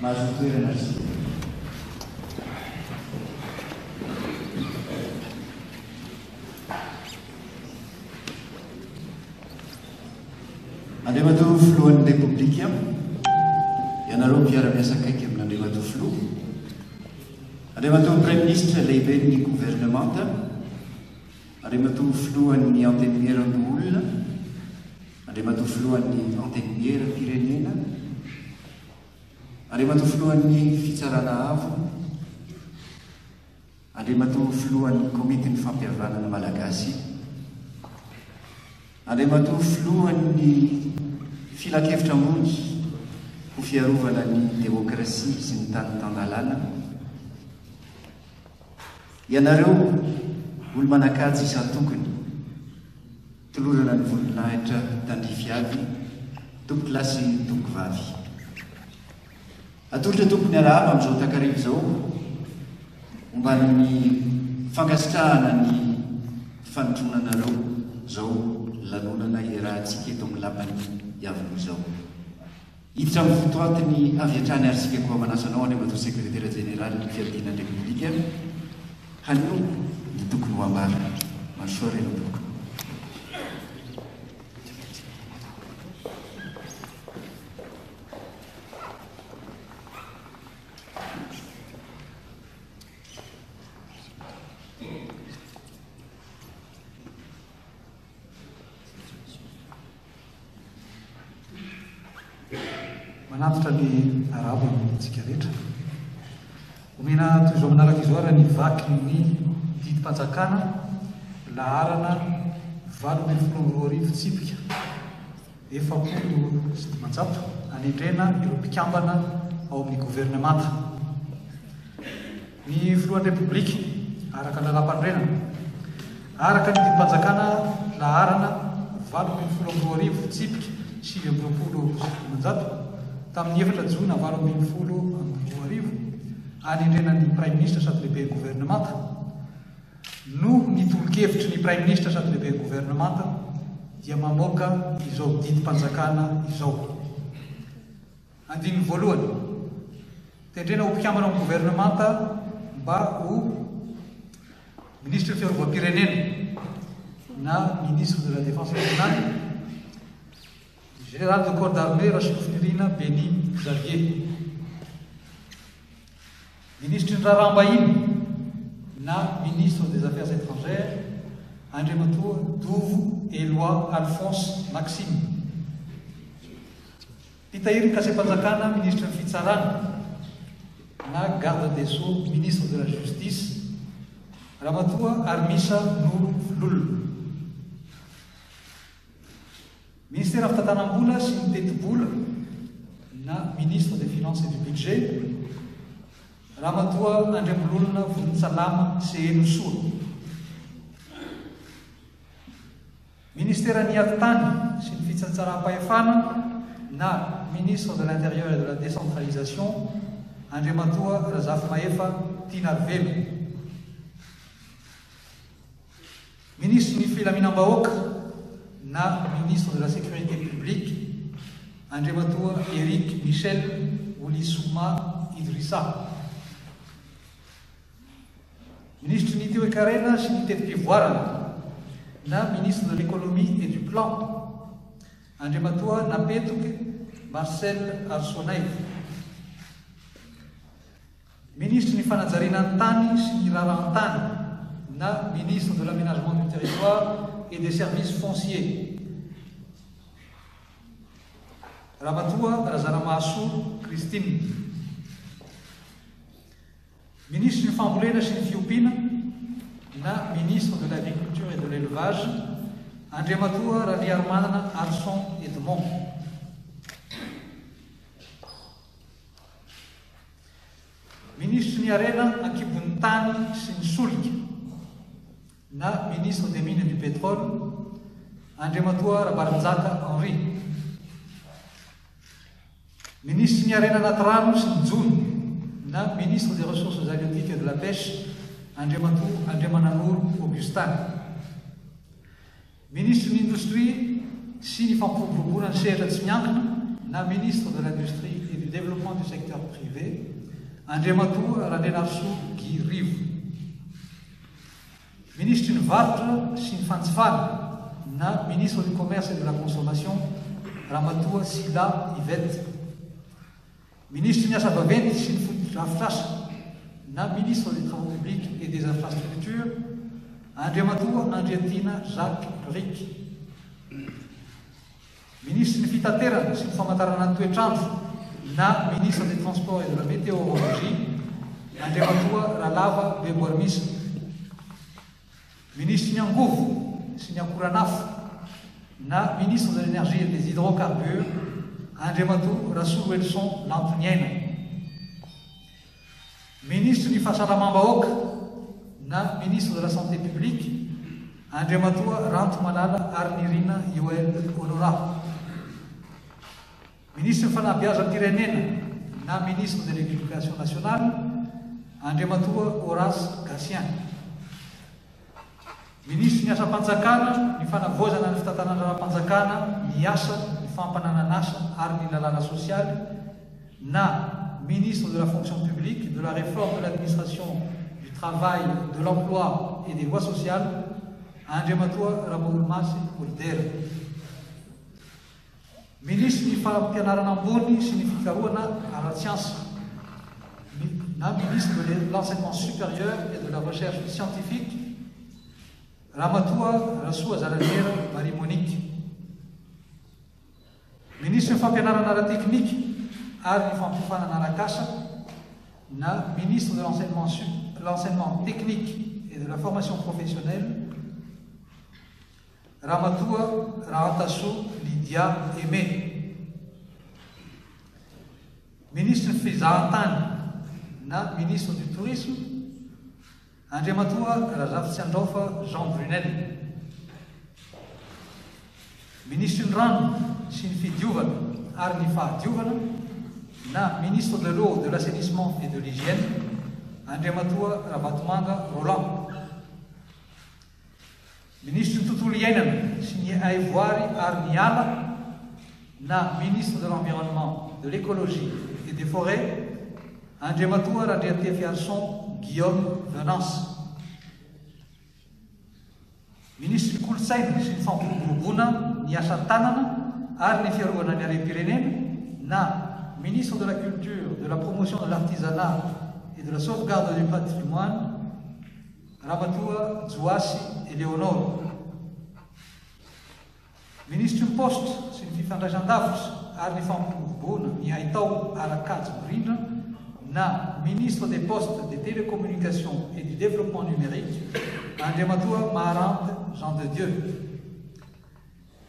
Mahazo toerana ry zareo. Andriamatoa Filohan'ny Repoblika, ianareo mpiara-miasa akaiky amin'Andriamatoa Filoha, Andriamatoa Praiminisitra lehiben'ny Governemanta, Andriamatoa Filohan'ny Antenimierandoholona, Andriamatoa Filohan'ny Antenimieram-pirenena, Andriamatoa Filohan'ny Fitsarana Avo, Andriamatoa Filohan'ny Komitin'ny Fampihavanana Malagasy, Andriamatoa Filohan'ny Filankevitra Ambony ho Fiarovana ny Demokrasia sy ny Tany Tan-dalàna, Ianareo olo-manan-kaja isan-tokony, tolorana ny voninahitra tandrify avy, tompokolahy sy tompokovavy. Atolotra tompoko ny arahaba amin'izao takariva izao, omban'ny fankasitrahana ny fanotronanareo izao lanonana iarahantsika eto amin'ny lapan'i Iavoloha izao. Hiditra amin'ny votoatiny avy hatrany ary isika koa manasa anao Andriamatoa Sekretera Jeneralin'ny Fiadiana ny Repoblika haneho ny tokony ho ambara. Mandrosoa re ianao tompoko. Manatitra ny arahaba amintsika rehetra. Omena toy izao manaraka izao ary ny vakin'ny didim-panjakana laharana 2018 tsipika 540 anendrena ireo mpikambana ao amin'ny governemanta. Ny Filohan'ny Repoblika, araka ny Lalàmpanorenana, araka ny didim-panjakana laharana 2018 tsipika 529, tamin'ny efatra jona 2018, anendrena ny Praiminisitra sady Lehiben'ny Governemanta, noho ny tolo-kevitry ny Praiminisitra sady Lehiben'ny Governemanta, dia mamoaka izao didim-panjakana izao. Andininy voalohany, Tendrena ho mpikambana ao amin'ny governemanta mba ho Minisitry ny Fiarovam-pirenena na Ministre de la Défense nationale, ny Général de corps d'armée Rasolofonirina Béni Xavier. Minisitry ny Raharaham-bahiny na Ministre des Affaires étrangères, Andriamatoa Dovo Eloi Alphonse Maxime. Mpitahiry ny kasem-panjakana Minisitry ny Fitsarana na Garde des Sceaux Ministre de la Justice, Ramatoa Armisa Noro Vololona. Minisitera Fitantanam-bola sy ny Tetibola na Ministre des Finances et du Budget, Ramatoa Andriambololona Vonintsalama Sehenosoa. Ministeran'ny Atitany sy ny Fitsantsaram-pahefana na Ministre de l'Intérieur et de la Décentralisation, Andriamatoa Razafimahefa Tianarivelo. Minisitry ny Filaminam-bahoaka na Ministre de la Sécurité publique, Andriamatoa Eric Michel Olissouma Idrissa. Minisitry ny Toekarena sy ny Teti-pivoarana na Ministre de l'Economie et du Plan, Andriamatoa Napetoke Marcel Arsonaivo. Minisitry ny Fanajariana ny Tany sy ny Raharahan-tany na Ministre de l'Aménagement du Territoire et des Services Fonciers, Ramatoa Razanamahasoa Christine. Minisitry ny Fambolena sy ny Fiompiana na Ministre de l'Agriculture et de l'Élevage, Andriamatoa Randriarimanana Arson Edmond. Minisitry ny Harena an-kibon'ny tany sy ny solika na Ministre des Mines et du Pétrole, Andriamatoa Rabarinjaka Henri. Minisitry ny Harena anaty rano sy ny jono na Ministre des Ressources halieutiques et de la Pêche, Andriamatoa Andriamananoro Augustin. Minisitry ny Indostria sy ny Fampiroboroboana ny sehatra tsy miankina na Ministre de l'Industrie et du Développement du Secteur Privé, Andriamatoa Randrianarisoa Guy Rivo. Minisitry ny Varotra sy ny Fanjifana na Ministre du Commerce et de la Consommation, Ramatoa Sylla Yvette. Minisitry ny Asa vaventy sy ny Fotodrafitrasa na Ministre des Travaux Publics et des Infrastructures, Andriamatoa Andriatiana Jacques Rick. Minisitry ny Fitaterana sy ny Famantarana ny Toetr'andro na Ministre des Transports et de la Météorologie, Andriamatoa Ralava Beboarimisa. Minisitry ny Angovo sy ny Akoranafo na Ministre de l'Energie et des Hydrocarbures, Andriamatoa Rasoloelison Lantoniaina. Minisitry ny Fahasalamam-bahoaka na Ministre de la Santé Publique, Andriamatoa Rantomalala Harinirina Yoël Honorat. Minisitry ny Fanabeazam-pirenena na Ministre de l'Education Nationale, Andriamatoa Horace Gatien. Minisitry ny Asam-panjakana, ny Fanavaozana ny Fitantanan-draharaham-panjakana, ny Asa, ny Fampananan'asa ary ny Lalàna Sosialy na Ministre de la Fonction Publique, de la Réforme de l'Administration, du Travail, de l'Emploi et des Lois Sociales, Andriamatoa Ramaholomasy Holidera. Minisitry ny Fampianarana ambony sy ny fikarohana ara-tsiansa, na Ministre de l'Enseignement supérieur et de la Recherche scientifique, Ramatoa Rasoazaraniera Marie Monique. Minisitry ny Fampianarana ara-teknika ary ny Fampiofanana arak'asa, na Ministre de l'Enseignement technique et de la Formation professionnelle, Ramatoa Rahantasoa Lydia Aimée, Minisitry ny Fizahantany na Ministre du Tourisme, Andriamatoa Razafitsiandraofa Jean Brunel, Minisitry ny Rano sy ny Fidiovana ary ny Fahadiovana na Ministre de l'Eau, de l'Assainissement et de l'Hygiène, Andriamatoa Ravatomanga Roland. Minisitry ny Tontolo iainana sy ny Haivoary ary ny Ala na Ministre de l'Environnement, de l'Ecologie et des Forêts, Andriamatoa Randriantefiarison Guillaume Venance. Minisitry ny Kolontsaina sy ny Fampiroboroboana ny Asa Tanana ary ny Fiarovana ny Harem-pirenena na Ministre de la Culture, de la Promotion de l'Artisanat et de la Sauvegarde du Patrimoine, Ramatoa Johasy Eléonore, Minisitry ny Paositra sy ny Fifandraisan-davitra ary ny Fampiroboroboana ny Haitao ara-kajy mirindra na Ministre des Postes, des Télécommunications et du Développement Numérique, Andriamatoa Maharante Jean de Dieu.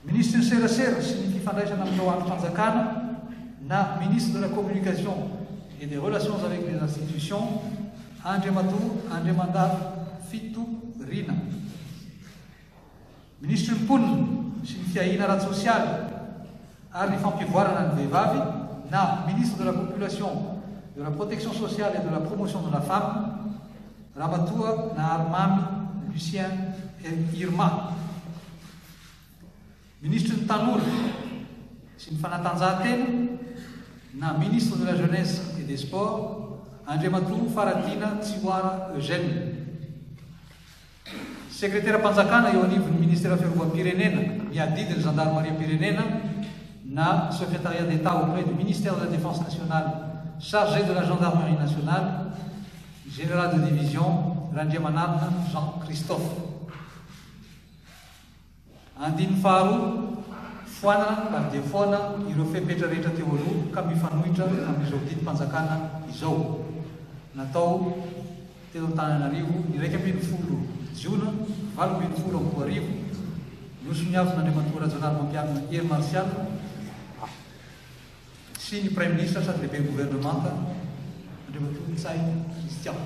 Minisitry ny Serasera sy ny Fifandraisana amin'ireo andrim-panjakana na Ministre de la Communication et des Relations avec les Institutions, Andriamatoa Andriamandafy Fito Rina. Minisitry ny Mponina sy ny Fiahiana ara-tsosialy ary ny Fampivoarana ny Vehivavy na Ministre de la Population, de la Protection sociale et de la Promotion de la Femme, Ramatoa Naharimamy Lucien Irma. Minisitry ny Tanora sy ny Fanatanjahantena na Ministre de la Jeunesse et des Sports, Andriamatoa Faratiana Tsihoara Eugène. Sekreteram-panjakana eo anivon'ny Ministeran'ny Fiarovam-pirenena miadidy ny Zandarimariam-pirenena na Secrétariat d'État auprès du Ministère de la Défense nationale chargé de la Gendarmerie nationale, Général de division Randriamanalina Jean Christophe. Andininy faharoa, Foanana ary dia foana ireo fepetra rehetra teo aloha ka mifanohitra amin'izao didim-panjakana izao. Natao teto Antananarivo ny 11 jiona 2018, nosoniavin'Andriamatoa Rajaonarimampianina Hery Martial sy ny Praiminisitra sady lehiben'ny governemanta Andriamatoa Ntsay Christian.